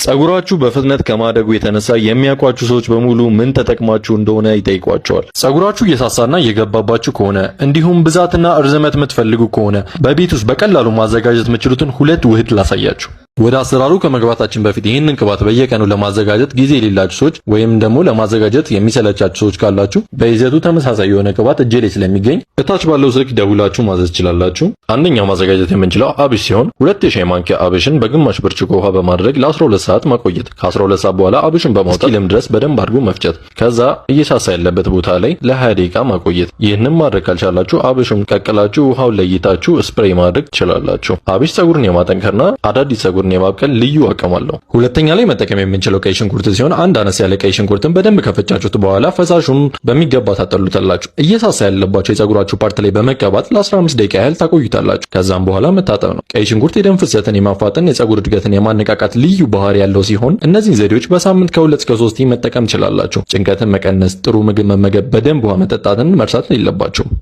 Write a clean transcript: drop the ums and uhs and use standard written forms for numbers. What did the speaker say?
ጸጉራችሁ በፍጥነት ከማደጉ የተነሳ የሚያውቋችሁ ሰዎች በሙሉ ምን ተጠቅማችሁ እንደሆነ ይጠይቋችኋል። ጸጉራችሁ እየሳሳና እየገባባችሁ ከሆነ፣ እንዲሁም ብዛትና እርዝመት የምትፈልጉ ከሆነ፣ በቤት ውስጥ በቀላሉ ማዘጋጀት የምትችሉትን ሁለት ውህድ ላሳያችሁ። ወደ አሰራሩ ከመግባታችን በፊት ይህንን ቅባት በየቀኑ ለማዘጋጀት ጊዜ የሌላችሁ ሰዎች ወይም ደግሞ ለማዘጋጀት የሚሰለቻችሁ ሰዎች ካላችሁ፣ በይዘቱ ተመሳሳይ የሆነ ቅባት እጄ ላይ ስለሚገኝ እታች ባለው ስልክ ደውላችሁ ማዘዝ ትችላላችሁ። አንደኛው ማዘጋጀት የምንችለው አብሽ ሲሆን፣ 2 የሻይ ማንኪያ አብሽን በግማሽ ብርጭቆ ውሃ በማድረግ ለ12 ሰዓት ማቆየት። ከ12 ሰዓት በኋላ አብሽን በማውጣት እስኪልም ድረስ በደንብ አድርጎ መፍጨት። ከዛ እየሳሳ ያለበት ቦታ ላይ ለ20 ደቂቃ ማቆየት። ይህንን ማድረግ ካልቻላችሁ አብሹን ቀቅላችሁ ውሃውን ለይታችሁ spray ማድረግ ትችላላችሁ። አብሽ ጸጉርን የማጠንከርና አዳዲስ ጸጉርን የማብቀል ልዩ አቅም አለው። ሁለተኛ ላይ መጠቀም የምንችለው ቀይ ሽንኩርት ሲሆን፣ አንድ አነስ ያለ ቀይ ሽንኩርትን በደንብ ከፈጫችሁት በኋላ ፈሳሹን በሚገባ ታጠሉታላችሁ። እየሳሳ ያለባቸው የጸጉራችሁ part ላይ በመቀባት ለ15 ደቂቃ ያህል ታቆዩታላችሁ። ከዛም በኋላ መታጠብ ነው። ቀይ ሽንኩርት የደም ፍሰትን የማፋጠን፣ የጸጉር እድገትን የማነቃቃት ልዩ ባህሪ ያለው ሲሆን፣ እነዚህን ዘዴዎች በሳምንት ከ2 እስከ 3 መጠቀም ትችላላችሁ። ጭንቀትን መቀነስ፣ ጥሩ ምግብ መመገብ፣ በደንብ ውሃ መጠጣትን መርሳት የለባችሁም።